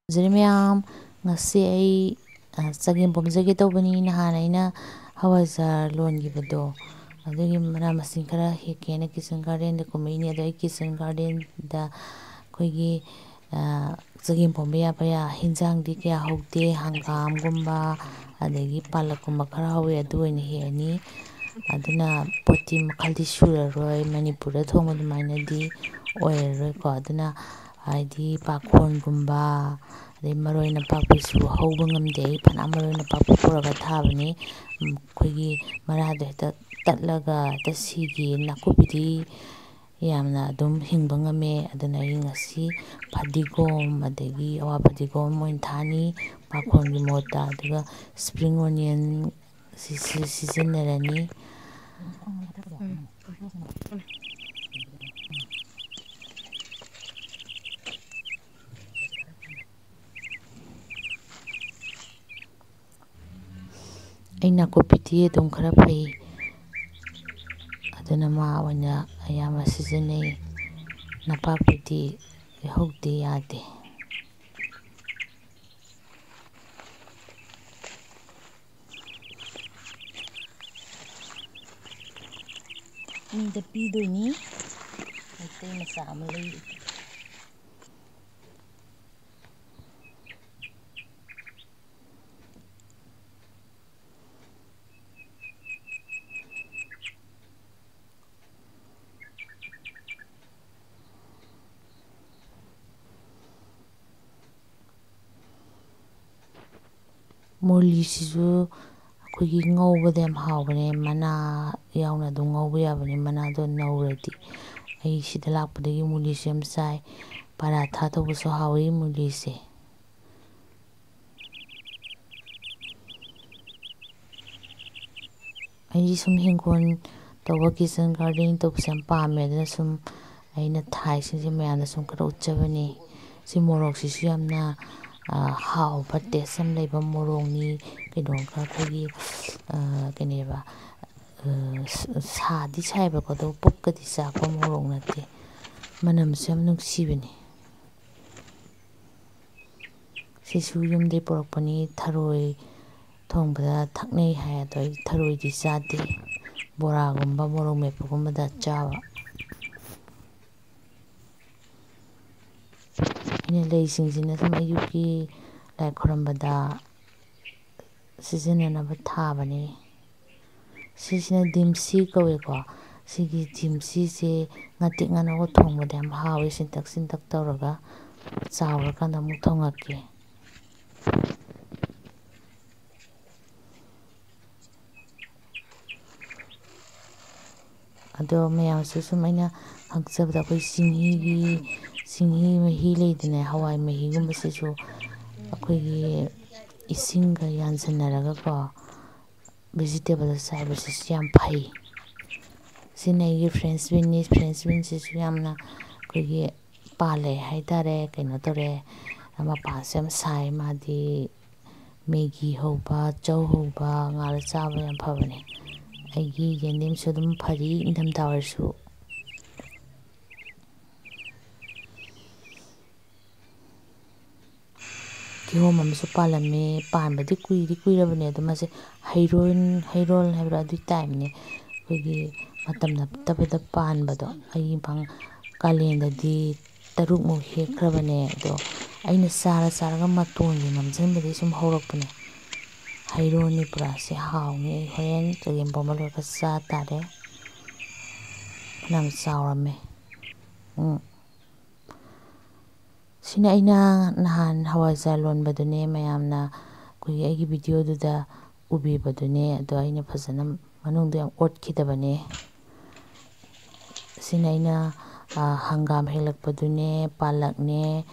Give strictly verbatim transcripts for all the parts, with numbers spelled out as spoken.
ꯐꯖꯔꯦ ꯃꯌꯥꯝ, ꯉꯁꯤ ꯑꯩ, ꯑ, ꯆꯒꯦꯝ ꯄꯣꯝꯖꯒꯦ ꯇꯧꯕꯅꯤ꯫ ꯅꯍꯥꯟ ꯑꯩꯅ ꯍꯋꯥꯏꯖꯥꯔ ꯂꯣꯟꯈꯤꯕꯗꯣ, ꯑꯗꯨꯒꯤ ꯃꯅꯥ ꯃꯁꯤꯡ ꯈꯔ ꯍꯦꯛꯀꯦꯅ kitchen garden ꯗ ꯀꯨꯝꯃꯛꯏꯅꯦ꯫ ꯑꯗꯣ ꯑꯩ kitchen garden ꯗ ꯑꯩꯈꯣꯏꯒꯤ, ꯑ, ꯆꯒꯦꯝ ꯄꯣꯝꯕ ꯌꯥꯕ ꯌꯥ-, ꯍꯤꯟꯖꯥꯡꯗꯤ ꯀꯌꯥ ꯍꯧꯗꯦ꯫ ꯍꯪꯒꯥꯝꯒꯨꯝꯕ, ꯑꯗꯒꯤ ꯄꯥꯂꯛꯀꯨꯝꯕ ꯈꯔ ꯍꯧꯋꯦ, ꯑꯗꯨ ꯑꯣꯏꯅ ꯍꯦꯛꯑꯅꯤ꯫ ꯑꯗꯨꯅ ꯄꯣꯠꯇꯤ ꯃꯈꯜꯗꯤ ꯁꯨꯔꯔꯣꯏ, ꯃꯅꯤꯄꯨꯔꯗ ꯊꯣꯡꯕ ꯑꯗꯨꯃꯥꯏꯅꯗꯤ ꯑꯣꯏꯔꯔꯣꯏꯀꯣ꯫ ꯑꯗꯨꯅ ꯍꯥꯏꯗꯤ ꯄꯥꯈꯣꯟꯒꯨꯝꯕ, ꯑꯗꯩ ꯃꯔꯣꯏ ꯅꯄꯥꯛꯄꯤꯁꯨ ꯍꯧꯕ ꯉꯝꯗꯦ꯫ ꯑꯩ ꯐꯅꯌꯥꯝ ꯃꯔꯣꯏ ꯅꯄꯥꯛꯄꯤ ꯄꯨꯔꯒ ꯊꯥꯕꯅꯤ, ꯎꯝ, ꯑꯩꯈꯣꯏꯒꯤ ꯃꯔꯥꯗꯣ ꯍꯦꯛꯇ ꯇꯠꯂꯒ ꯍꯦꯛꯇ ꯁꯤꯈꯤ꯫ ꯅꯥꯀꯨꯞꯄꯤꯗꯤ ꯌꯥꯝꯅ ꯑꯗꯨꯝ ꯍꯤꯡꯕ ꯉꯝꯃꯦ꯫ ꯑꯗꯨꯅ ꯑꯩ ꯉꯁꯤ ꯐꯗꯤꯒꯣꯝ, ꯑꯗꯒꯤ ꯑꯋꯥ ꯐꯗꯤꯒꯣꯝ ꯑꯣꯏꯅ ꯊꯥꯅꯤ ꯄꯥꯈꯣꯟꯒꯤ ꯃꯍꯨꯠꯇ, ꯑꯗꯨꯒ spring onion ꯁꯤ-, ꯁꯤ-, ꯁꯤꯖꯤꯟꯅꯔꯅꯤ꯫ ꯑꯩ ꯅꯥꯀꯨꯞꯄꯤꯗꯤ ꯑꯗꯨꯝ ꯈꯔ ꯐꯩ, ꯑꯗꯨꯅ ꯃꯥ ꯑꯣꯏꯅ ꯑꯌꯥꯝꯕ ꯁꯤꯖꯤꯟꯅꯩ꯫ ꯅꯄꯥꯛꯄꯤꯗꯤ ꯍꯧꯗꯦ, ꯌꯥꯗꯦ꯫ ꯃꯤꯗ ꯄꯤꯗꯣꯏꯅꯤ꯫ ꯃꯩꯇꯩ ꯃꯆꯥ ꯑꯃ ꯂꯩ꯫ ꯃꯨꯂꯤꯁꯤꯁꯨ ꯑꯩꯈꯣꯏꯒꯤ ꯉꯧꯕꯗ ꯌꯥꯝ ꯍꯥꯎꯕꯅꯦ, ꯃꯅꯥ ꯌꯥꯎꯅ ꯑꯗꯨꯝ ꯉꯧꯕ ꯌꯥꯕꯅꯦ, ꯃꯅꯥꯗꯣ ꯅꯧꯔꯗꯤ꯫ ꯑꯩ ꯁꯤꯗ ꯂꯥꯛꯄꯗꯒꯤ ꯃꯨꯂꯤꯁꯦ ꯌꯥꯝ ꯆꯥꯏ, ꯄꯔꯥꯊꯥ ꯇꯧꯕꯁꯨ ꯍꯥꯎꯏ ꯃꯨꯂꯤꯁꯦ꯫ ꯑꯩꯗꯤ ꯁꯨꯝ ꯍꯤꯡꯒꯣꯜ ꯇꯧꯕ, kitchen garden ꯇꯧꯕꯁꯦ ꯌꯥꯝ ꯄꯥꯝꯃꯦ꯫ ꯑꯗꯨꯅ ꯁꯨꯝ ꯑꯩꯅ ꯊꯥꯏꯁꯤꯡꯁꯦ ꯃꯌꯥꯝꯗ ꯁꯨꯝ ꯈꯔ ꯎꯠꯆꯕꯅꯤ꯫ ꯁꯤ ꯃꯣꯔꯣꯛꯁꯤꯁꯨ ꯌꯥꯝꯅ, ꯑ, ꯍꯥꯎꯕ taste ꯑꯃ ꯂꯩꯕ ꯃꯣꯔꯣꯛꯅꯤ꯫ ꯀꯩꯅꯣꯒ ꯑꯩꯈꯣꯏꯒꯤ, ꯑ, ꯀꯩꯅꯦꯕ, ꯑ, ꯁ-, ꯁꯥꯗꯤ ꯁꯥꯏꯕꯀꯣ, ꯑꯗꯣ ꯄꯨꯛꯀꯗꯤ ꯆꯥꯛꯄ ꯃꯣꯔꯣꯛ ꯅꯠꯇꯦ꯫ ꯃꯅꯝꯁꯨ ꯌꯥꯝ ꯅꯨꯡꯁꯤꯕꯅꯤ꯫ ꯁꯤꯁꯨ ꯌꯨꯝꯗꯩ ꯄꯨꯔꯛꯄꯅꯤ, ꯊꯔꯣꯏ ꯊꯣꯡꯕꯗ ꯊꯛꯅꯩ ꯍꯥꯏ, ꯑꯗꯣ ꯑꯩ ꯊꯔꯣꯏꯗꯤ ꯆꯥꯗꯦ, ꯕꯣꯔꯥꯒꯨꯝꯕ ꯃꯣꯔꯣꯛ ꯃꯦꯠꯄꯒꯨꯝꯕꯗ ꯆꯥꯕ꯫ ꯑꯩꯅ ꯂꯩꯁꯤꯡꯁꯤꯅ ꯁꯨꯝ ꯑꯌꯨꯛꯀꯤ ꯂꯥꯏ ꯈꯨꯔꯝꯕꯗ ꯁꯤꯖꯤꯟꯅꯅꯕ ꯊꯥꯕꯅꯤ꯫ ꯁꯤꯁꯤꯅ ꯗꯤꯝꯁꯤ ꯀꯧꯋꯦꯀꯣ꯫ ꯁꯤꯒꯤ ꯗꯤꯝꯁꯤꯁꯦ ꯉꯥꯇꯦꯛ ꯉꯥꯅꯧꯒ ꯊꯣꯡꯕꯗ ꯌꯥꯝ ꯍꯥꯎꯋꯦ, ꯁꯤꯟꯇꯛ ꯁꯤꯟꯇꯛ ꯇꯧꯔꯒ꯫ ꯆꯥꯎꯔꯀꯥꯟꯗ ꯑꯃꯨꯛ ꯊꯣꯡꯉꯛꯀꯦ꯫ ꯑꯗꯣ ꯃꯌꯥꯝꯁꯨ ꯁꯨꯝ ꯑꯩꯅ ꯈꯪꯖꯕꯗ, ꯑꯩꯈꯣꯏ ꯆꯤꯡꯍꯤꯒꯤ, ꯆꯤꯡꯍꯤ ꯃꯍꯤ ꯂꯩꯗꯅ, ꯍꯋꯥꯏ ꯃꯍꯤꯒꯨꯝꯕꯁꯤꯁꯨ ꯑꯩꯈꯣꯏꯒꯤ ꯏꯁꯤꯡꯒ ꯌꯥꯟꯁꯟꯅꯔꯒꯀꯣ, vegetable ꯆꯥꯏꯕꯁꯤꯁꯨ ꯌꯥꯝ ꯐꯩ꯫ ꯁꯤꯅ ꯑꯩꯒꯤ French bean ꯅꯤ꯫ French bean ꯁꯤꯁꯨ ꯌꯥꯝꯅ ꯑꯩꯈꯣꯏꯒꯤ ꯄꯥꯜꯂꯦ ꯍꯥꯏꯇꯥꯔꯦ, ꯀꯩꯅꯣ ꯇꯧꯔꯦ, ꯃꯄꯥꯟꯁꯨ ꯌꯥꯝ ꯁꯥꯏ꯫ ꯃꯥꯗꯤ ꯃꯦꯒꯤ ꯍꯧꯕ, ꯆꯧ ꯍꯧꯕ, ꯉꯥꯜꯂ ꯆꯥꯕ ꯌꯥꯝ ꯐꯕꯅꯦ꯫ ꯑꯩꯒꯤ ꯌꯦꯟꯗꯦꯝꯁꯨ ꯑꯗꯨꯝ ꯐꯔꯤ ꯏꯪꯊꯝꯊꯥ ꯑꯣꯏꯔꯁꯨ꯫ ꯀꯤꯍꯣꯝ ꯑꯃꯁꯨ ꯄꯥꯜꯂꯝꯃꯦ꯫ ꯄꯥꯟꯕꯗꯤ ꯀꯨꯏꯗꯤ ꯀꯨꯏꯔꯕꯅꯦ, ꯑꯗꯣ ꯃꯥꯁꯦ ꯍꯩꯔꯣꯟ, ꯍꯩꯔꯣꯟ ꯍꯥꯏꯕ꯭ꯔꯥ, ꯑꯗꯨꯏ type ꯅꯦ꯫ ꯑꯩꯈꯣꯏꯒꯤ ꯃꯇꯝ ꯅꯠꯇꯕꯗ ꯄꯥꯟꯕꯗꯣ꯫ ꯑꯩ ꯄꯥꯡ-, ꯀꯥꯂꯦꯟꯗꯗꯤ ꯇꯔꯨꯛꯃꯨꯛ ꯍꯦꯛꯈ꯭ꯔꯕꯅꯦ, ꯑꯗꯣ ꯑꯩꯅ ꯆꯥꯔ ꯆꯥꯔꯒ ꯃꯇꯣꯟꯒꯤ ꯅꯝꯁꯤꯟꯕꯗꯒꯤ ꯁꯨꯝ ꯍꯧꯔꯛꯄꯅꯦ꯫ ꯍꯩꯔꯣꯟꯅꯤ ꯄꯨꯔꯥ꯫ ꯁꯤ ꯍꯥꯎꯅꯤ꯫ ꯑꯩ ꯍꯣꯔꯦꯟ ꯆꯒꯦꯝꯄꯣꯝꯕ ꯂꯣꯏꯔꯒ ꯆꯥ ꯇꯥꯔꯦ꯫ ꯐꯅꯌꯥꯝ ꯆꯥꯎꯔꯝꯃꯦ꯫ ꯎꯝ꯫ ꯁꯤꯅ ꯑꯩꯅ ꯅꯍꯥꯟ ꯍꯋꯥꯏꯖꯥꯔ ꯂꯣꯟꯕꯗꯨꯅꯦ, ꯃꯌꯥꯝꯅ ꯑꯩꯈꯣꯏꯒꯤ ꯑꯩꯒꯤ video ꯗꯨꯗ ꯎꯕꯤꯕꯗꯨꯅꯦ꯫ ꯑꯗꯣ ꯑꯩꯅ ꯐꯖꯅ ꯃꯅꯨꯡꯗ ꯌꯥꯝ ꯑꯣꯠꯈꯤꯗꯕꯅꯦ꯫ ꯁꯤꯅ ꯑꯩꯅ, ꯑ, ꯍꯪꯒꯥꯝ ꯍꯦꯛꯂꯛꯄꯗꯨꯅꯦ, ꯄꯥꯂꯛꯅꯦ,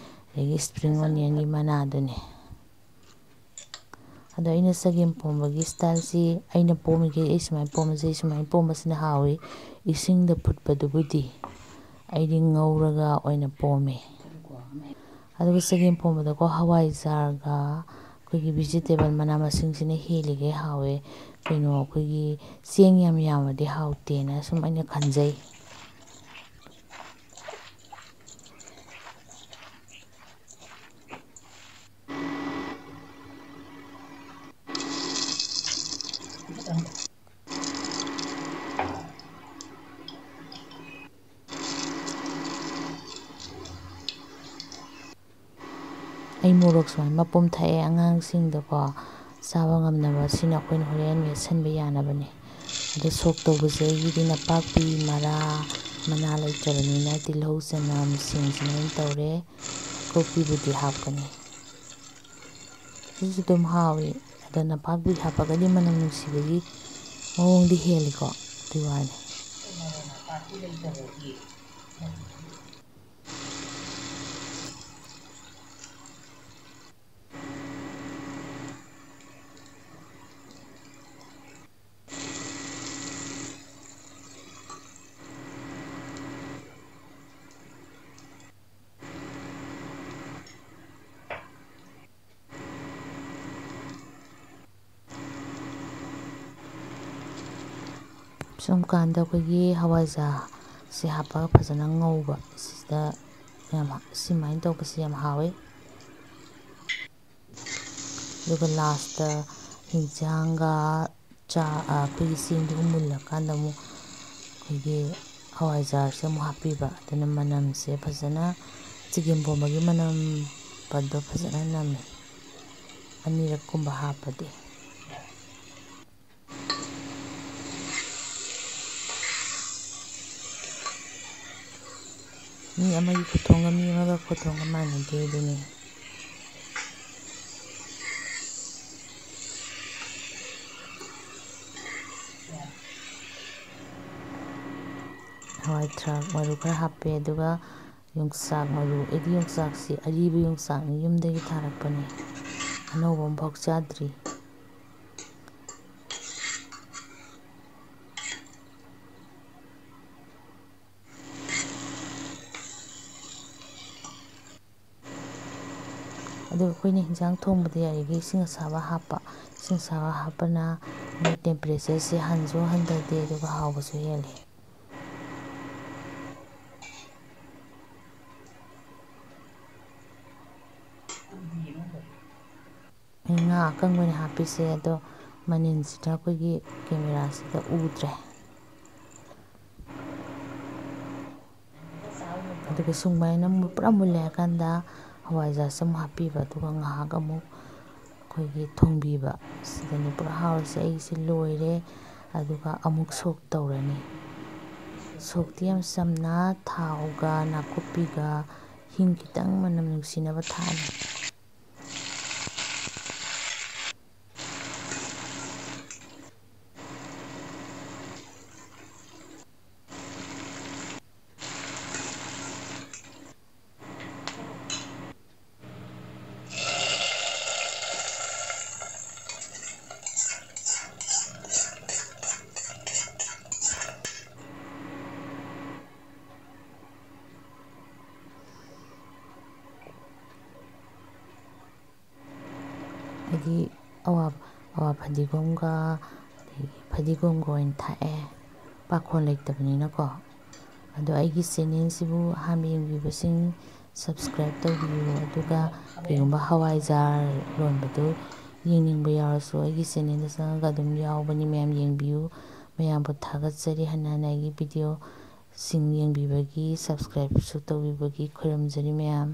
ꯑꯗꯒꯤ spring onion ꯒꯤ ꯃꯅꯥꯗꯨꯅꯦ꯫ ꯑꯗꯣ ꯑꯩꯅ ꯆꯒꯦꯝ ꯄꯣꯝꯕꯒꯤ style ꯁꯤ, ꯑꯩꯅ ꯄꯣꯝꯃꯤꯈꯩ ꯑꯩ ꯁꯨꯃꯥꯏꯅ ꯄꯣꯝꯕꯁꯦ, ꯁꯨꯃꯥꯏꯅ ꯄꯣꯝꯕꯁꯤꯅ ꯍꯥꯎꯏ꯫ ꯏꯁꯤꯡꯗ ꯐꯨꯠꯄꯗꯨꯕꯨꯗꯤ ꯑꯩꯗꯤ ꯉꯧꯔꯒ ꯑꯣꯏꯅ ꯄꯣꯝꯃꯦ꯫ ꯑꯗꯨꯒ ꯆꯒꯦꯝ ꯄꯣꯝꯕꯗꯀꯣ, ꯍꯋꯥꯏꯖꯥꯔꯒ ꯑꯩꯈꯣꯏꯒꯤ vegetable ꯃꯅꯥ ꯃꯁꯤꯡꯁꯤꯅ ꯍꯦꯜꯂꯤꯈꯩ ꯍꯥꯎꯋꯦ꯫ ꯀꯩꯅꯣ, ꯑꯩꯈꯣꯏꯒꯤ ꯆꯦꯡ ꯌꯥꯝ ꯌꯥꯝꯃꯗꯤ ꯍꯥꯎꯇꯦꯅ ꯁꯨꯝ ꯑꯩꯅ ꯈꯟꯖꯩ꯫ ꯑꯩ ꯃꯣꯔꯣꯛ ꯁꯨꯃꯥꯏꯅ ꯃꯄꯨꯝ ꯊꯛꯑꯦ ꯑꯉꯥꯡꯁꯤꯡꯗꯀꯣ ꯆꯥꯕ ꯉꯝꯅꯕ꯫ ꯁꯤꯅ ꯑꯩꯈꯣꯏꯅ ꯍꯣꯔꯦꯟ ꯃꯦꯠꯁꯟꯕ ꯌꯥꯅꯕꯅꯦ꯫ ꯑꯗꯣ ꯁꯣꯛ ꯇꯧꯕꯁꯦ ꯑꯩꯒꯤꯗꯤ ꯅꯄꯥꯛꯄꯤ, ꯃꯔꯥ, ꯃꯅꯥ ꯂꯩꯇ꯭ꯔꯕꯅꯤꯅ ꯇꯤꯜꯍꯧ, ꯆꯅꯝ, ꯁꯤꯡꯁꯤꯅ ꯑꯣꯏꯅ ꯇꯧꯔꯦ꯫ ꯀꯣꯕꯤꯕꯨꯗꯤ ꯍꯥꯞꯀꯅꯤ꯫ ꯁꯤꯁꯨ ꯑꯗꯨꯝ ꯍꯥꯎꯏ꯫ ꯑꯗꯣ ꯅꯄꯥꯛꯄꯤ ꯍꯥꯞꯄꯒꯗꯤ ꯃꯅꯝ ꯅꯨꯡꯁꯤꯕꯒꯤ ꯃꯑꯣꯡꯗꯤ ꯍꯦꯜꯂꯤꯀꯣ꯫ ꯑꯗꯨꯒꯤ ꯋꯥꯅꯤ꯫ ꯁꯨꯝ ꯀꯥꯟꯗ ꯑꯩꯈꯣꯏꯒꯤ ꯍꯋꯥꯏꯖꯥꯔꯁꯦ ꯍꯥꯞꯄꯒ ꯐꯖꯅ ꯉꯧꯕ꯫ ꯁꯤꯗ ꯌꯥꯝ, ꯁꯨꯃꯥꯏꯅ ꯇꯧꯕꯁꯦ ꯌꯥꯝ ꯍꯥꯎꯋꯤ꯫ ꯑꯗꯨꯒ ꯂꯥꯁꯇ ꯍꯤꯟꯖꯥꯡꯒ ꯆꯥ-, ꯑꯩꯈꯣꯏꯒꯤ ꯆꯦꯡꯗꯨꯒ ꯃꯨꯜꯂꯀꯥꯟꯗ ꯑꯃꯨꯛ ꯑꯩꯈꯣꯏꯒꯤ ꯍꯋꯥꯏꯖꯥꯔꯁꯦ ꯑꯃꯨꯛ ꯍꯥꯞꯄꯤꯕ꯫ ꯑꯗꯨꯅ ꯃꯅꯝꯁꯦ ꯐꯖꯅ, ꯆꯒꯦꯝ ꯄꯣꯝꯕꯒꯤ ꯃꯅꯝ ꯄꯗꯣ ꯐꯖꯅ ꯅꯝꯃꯦ, ꯑꯅꯤꯔꯛꯀꯨꯝꯕ ꯍꯥꯞꯄꯗꯤ꯫ ꯃꯤ ꯑꯃꯒꯤ ꯈꯨꯊꯣꯡꯒ ꯃꯤ ꯑꯃꯒ ꯈꯨꯊꯣꯡꯒ ꯃꯥꯟꯅꯗꯦ ꯑꯗꯨꯅꯤ꯫ ꯍꯋꯥꯏ ꯊ꯭ꯔꯥꯛ ꯃꯔꯨ ꯈꯔ ꯍꯥꯞꯄꯦ, ꯑꯗꯨꯒ ꯌꯣꯡꯆꯥꯛ ꯃꯔꯨ, ꯑꯩꯗꯤ ꯌꯣꯡꯆꯥꯛꯁꯤ ꯑꯔꯤꯕ ꯌꯣꯡꯆꯥꯛꯅꯤ, ꯌꯨꯝꯗꯒꯤ ꯊꯥꯔꯛꯄꯅꯤ, ꯑꯅꯧꯕ ꯑꯃꯐꯥꯎ ꯆꯥꯗ꯭ꯔꯤ꯫ ꯑꯗꯨꯒ ꯑꯩꯈꯣꯏꯅ ꯍꯤꯟꯖꯥꯡ ꯊꯣꯡꯕꯗ ꯌꯥꯔꯤꯈꯩ ꯏꯁꯤꯡ ꯑꯁꯥꯕ ꯍꯥꯞꯄ꯫ ꯏꯁꯤꯡ ꯑꯁꯥꯕ ꯍꯥꯞꯄꯅ ꯃꯣꯏ temperatureꯁꯦ ꯍꯟꯁꯨ ꯍꯟꯊꯗꯦ, ꯑꯗꯨꯒ ꯍꯥꯎꯕꯁꯨ ꯍꯦꯜꯂꯤ꯫ ꯑꯩ ꯉꯥ ꯑꯀꯪꯕꯅꯦ ꯍꯥꯞꯄꯤꯁꯦ, ꯑꯗꯣ ꯃꯅꯤꯟꯁꯤꯗ ꯑꯩꯈꯣꯏꯒꯤ cameraꯁꯤꯗ ꯎꯗ꯭ꯔꯦ꯫ ꯑꯗꯨꯒ ꯁꯨꯃꯥꯏꯅ ꯃꯨ-, ꯄꯨꯔꯥ ꯃꯨꯜꯂꯦ ꯍꯥꯏꯔꯀꯥꯟꯗ ꯍꯋꯥꯏꯖꯥꯔꯁꯦ ꯑꯃꯨꯛ ꯍꯥꯞꯄꯤꯕ, ꯑꯗꯨꯒ ꯉꯥꯏꯍꯥꯛ ꯑꯃꯨꯛ ꯑꯩꯈꯣꯏꯒꯤ ꯊꯣꯡꯕꯤꯕ꯫ ꯁꯤꯗꯅꯤ ꯄꯨꯔꯥ ꯍꯥꯎꯔꯤꯁꯦ꯫ ꯑꯩꯁꯦ ꯂꯣꯏꯔꯦ꯫ ꯑꯗꯨꯒ ꯑꯃꯨꯛ ꯁꯣꯛ ꯇꯧꯔꯅꯤ꯫ ꯁꯣꯛꯇꯤ ꯌꯥꯝ ꯆꯝꯅ ꯊꯥꯎꯒ ꯅꯥꯀꯨꯞꯄꯤꯒ ꯍꯤꯡ ꯈꯤꯇꯪ ꯃꯅꯝ ꯅꯨꯡꯁꯤꯅꯕ ꯊꯥꯛꯑꯅꯤ꯫ ꯍꯥꯏꯗꯤ ꯑꯋꯥ ꯑꯋꯥ ꯐꯗꯤꯒꯣꯝꯒ, ꯑꯗꯒꯤ ꯐꯗꯤꯒꯣꯝꯒ ꯑꯣꯏꯅ ꯊꯥꯛꯑꯦ, ꯄꯥꯈꯣꯟ ꯂꯩꯇꯕꯅꯤꯅꯀꯣ꯫ ꯑꯗꯣ ꯑꯩꯒꯤ ꯆꯦꯅꯦꯜꯁꯤꯕꯨ ꯑꯍꯥꯟꯕ ꯌꯦꯡꯕꯤꯕꯁꯤꯡ subscribe ꯇꯧꯕꯤꯌꯨ, ꯑꯗꯨꯒ ꯀꯩꯒꯨꯝꯕ ꯍꯋꯥꯏꯖꯥꯔ ꯂꯣꯟꯕꯗꯨ ꯌꯦꯡꯅꯤꯡꯕ ꯌꯥꯎꯔꯁꯨ ꯑꯩꯒꯤ ꯆꯦꯅꯦꯜꯗ ꯆꯪꯉꯒ ꯑꯗꯨꯝ ꯌꯥꯎꯕꯅꯤ꯫ ꯃꯌꯥꯝ ꯌꯦꯡꯕꯤꯌꯨ꯫ ꯃꯌꯥꯝꯕꯨ ꯊꯥꯒꯠꯆꯔꯤ꯫ ꯍꯟꯅ ꯍꯟꯅ ꯑꯩꯒꯤ ꯚꯤꯗꯤꯑꯣꯁꯤꯡ ꯌꯦꯡꯕꯤꯕꯒꯤ, subscribeꯁꯨ ꯇꯧꯕꯤꯕꯒꯤ ꯈꯨꯔꯨꯝꯖꯔꯤ ꯃꯌꯥꯝ꯫